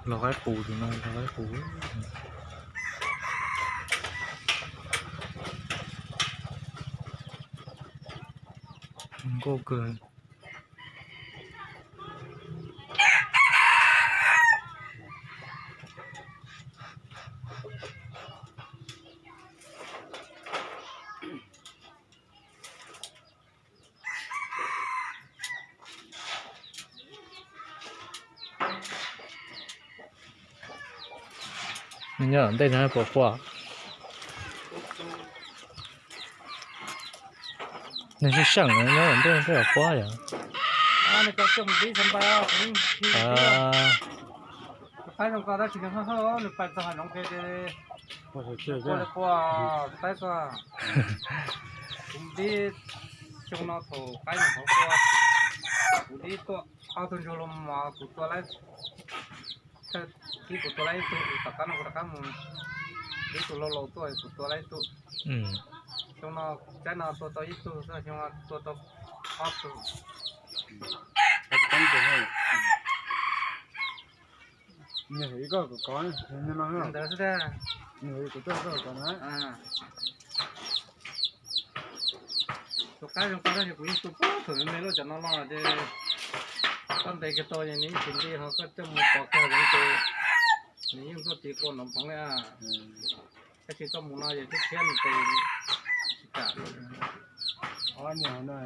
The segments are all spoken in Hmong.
Los qaib qus tus no, los qaib qus. Nkauj kawg. Nyob ntej no puas quaj? Nws seem seem nyob ntej puas quaj yom. Qaib zoo ko tab sis nws hawj hawj nws pais txog hav zoov ces quaj li quaj qaib ko. Kuv dib xyoo no thaum qaib nws hauv qua, kuv dib tuaj ob tug ntsuag los mas kuv tua laib, thawj thib kuv tua laib ib tug, tom qab no kuv rov qab mus dib tus laug laus tuaj kuv tua laib ib tug. Xyoo no tsaib no tua tau ib tug xwb, xyoo no tua tau ob tug. Nws hais ib koj kom kov, ntawd xwb tiag. Nws hais kuv tuaj koj kom kov na. Tus qaib zoo ko tab sis kuv yeej tu puag thaum me me lawm, cov no los ces koj ntes kiag tau ces nws ib tsis nti ho koj coj mus pov kiag zoov ces nws yeej tuaj tiv qua nrov nphoov li. Tab sis koj mus no ces twb thiab nws tes tsis kam. Ob niag no,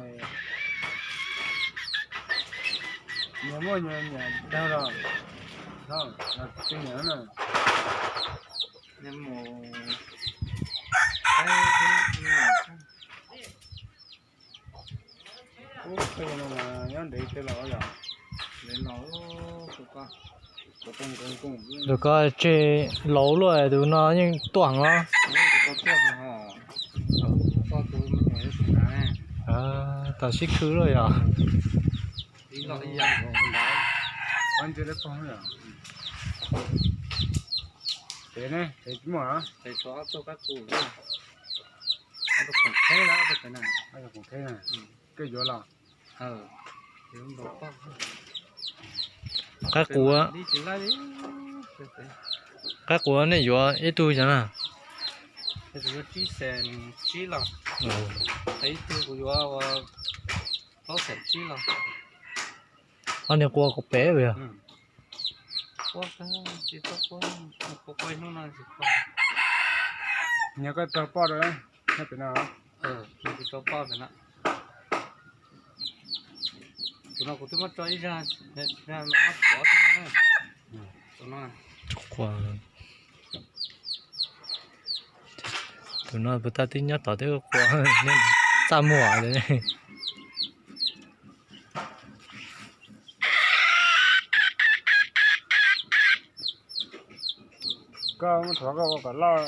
nyias muaj nyias niam dag los, los tus niam na. Ub, tej no mas nyob ntev tej los yom. Tus ko tseg laus luaj, tus no yeej tuaj heev los. Tom sib khw luaj yom. Koj yuav los? Qaib qus, qaib qus nej yuav ib tug yog na? Ib tug kuv yuav plaub xees tsib los. Ob niag qua kom pem yog. Nyias koj tau poj rau, pem no. Tus no kuv twb muab tso ib zag, ob pov tus no. Tus no puas tag twb nyob tod twb qua txaj muag li. Koj muab thuav koj ua kom loj.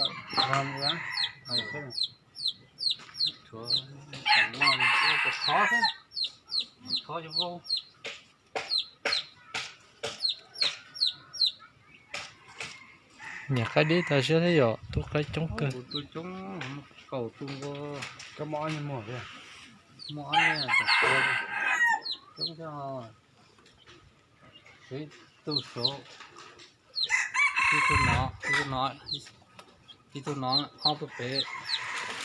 Niam qaib dib tag siab thiab yom, tub qaib coob kawg. Ib tug saud, ib tug no, ib tug no, ib tug no, ob tug pem,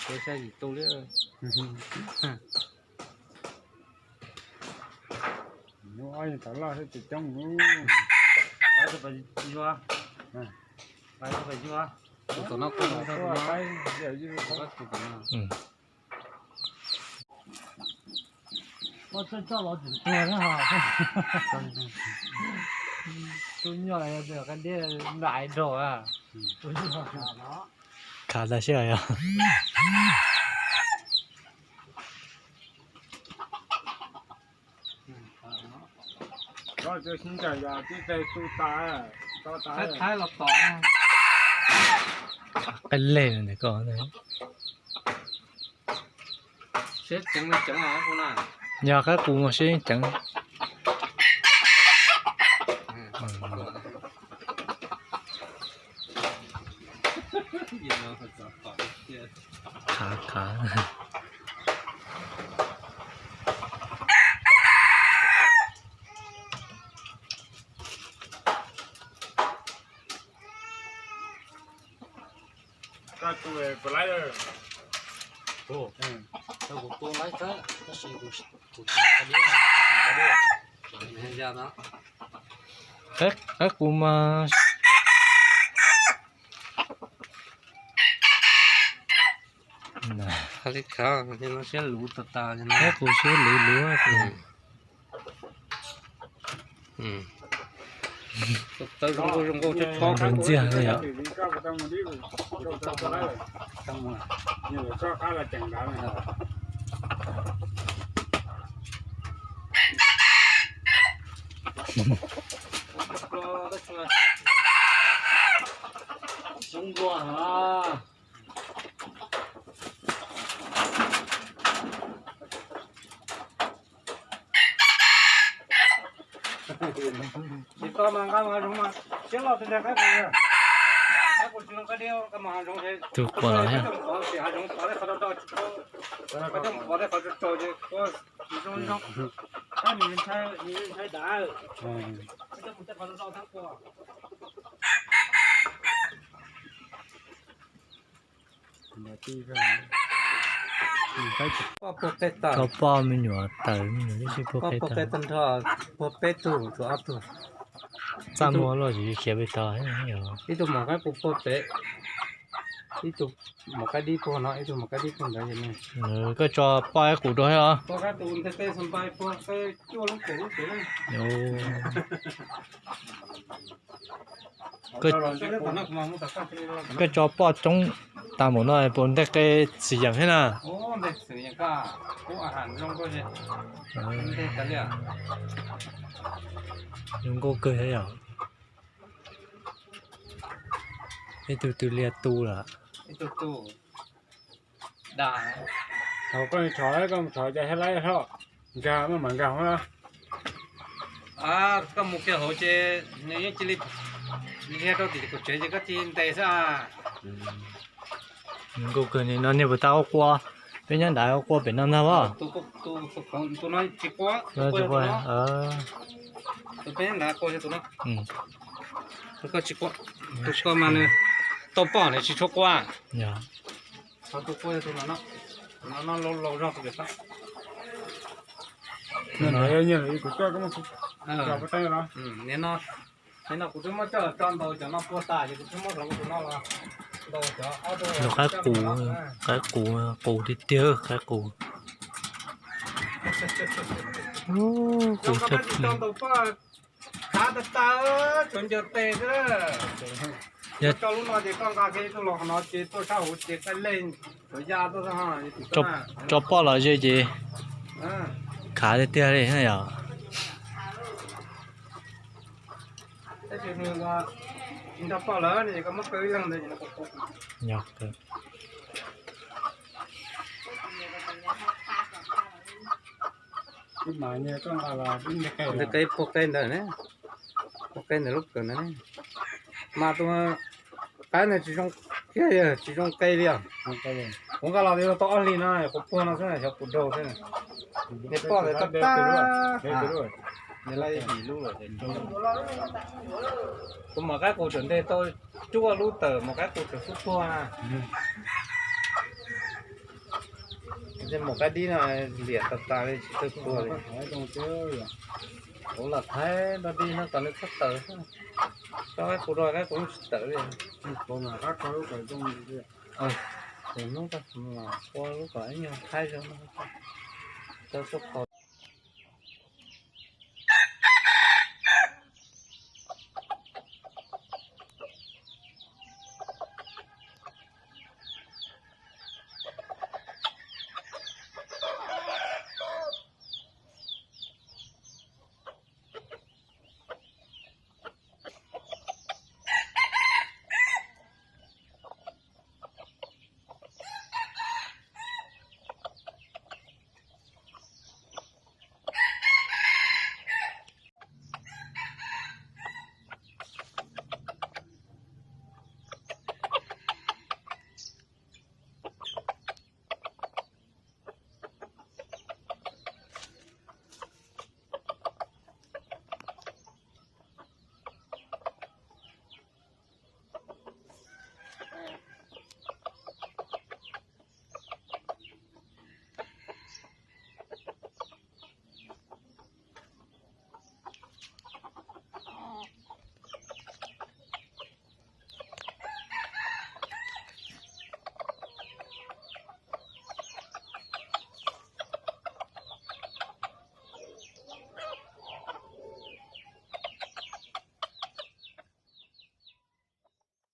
pem xya yim tus li. Ob tug pem yuag, pem yuag. Tus tom no kuj, tub nyuaj, qaib dib nrag nraug. Khav tag siab yog. Qaib leg ntawm ko. Yog qaib qus mas siab yeej ceev. Khav khav. Qaib qus mas, qaib qus siab luv tas tas, qaib qus siab luv luv. Ntxiag li yom. Tsis tau mas nqa mus hav zoov mas siab loj tiag tiag qaib qus. Qaib qus tsis zoo qab dib, nqa mus hav zoov ces tus kuam los thiab. Hav zoov pov tej qhov rau rau tsis tau, pov tej qhov rau rau ces kuj tsis zoo zoo. Tab nws ntshai, nws ntshai dav. Peb coj mus tej qhov rau rau tab kuj. Tso poj me nyuam tawm me nyuam tib si puag qe tag nrho, puag peb tug tsuas ob tug. Txaj muag luaj tsis khiav pem tod. Ib tug mos qaib qus puag pem, ib tug mos qaib dib puag no, ib tug mos qaib dib puag ntawd. Koj tso poj qaib qus rau thiab los? Poj qaib qus nteg qe xas npais puag qe cuaj lub kaum lub pem. Koj tso poj coob tas npaum no puas nteg qe txwm yeem thiab na? Zoo nkauj kawg thiab yom. Ib tug twg liag tu lawm? Thaum koj tshov, koj tshov cas thiaj laib hlo, nkag maj mam nkag hauv. Koj mus kiag hauv ces nws yeej cia li dhia rau tim kuv tsev ces koj cia li ntes xwb. Zoo nkauj kawg li no. Niag puas tau ua qua? Peb nyob nrad ua qua pem no ntag as. Tus no tsis qua, tus peb nrad qua, tus no. Tus koj tsis qua, tus koj mas nws tau poj nws tsis tshua qua. Tus qua tus no, no laus zog tus pem toj. Nim no kuv twb muab coj tso ntaus cov no puag tas ces kuv twb muab rau tus no los ntaus cov ob tug. Qaib qus, qaib qus, qus tiag tiag qaib qus. Qus tshaj plaws. Kav tas tas, tsuas ncaws tes xwb. Yog tso lub no ces koj nqa kiag ib tug los qhov no ces tuaj sab hauv ces qaij lej, tsuas ya tuaj xwb. Tso poj los ze ces khav tiag tiag li yom. Nrog poj lawm, koj muab kaw ib leeg ntawd. Ntawm qe, puag qe ntawd ne, puag qe ntawm lub kawm ntawd ne. Mas tus qaib ntawd tsis zoo, tsis zoo qe li os. Kuv nqa los tau ob hlis no, kuv puag no xwb, xyov puas raug xwb. Ces poj ntawd tag tag. Tus mos qaib qus tseem nteg tau cuaj lub tawm, mos qaib qus tseem xub puag na. Ces mos qaib dib no liam tas tas li tsis tau puag li. Kuv lam thaij nrog dib no kom nws txhob tawm. Tso qaib qus rau, qaib qus yeej tsis tawm li. Hnub ua lub kom ib nyuag thaij zoo no. Tso xub qhov.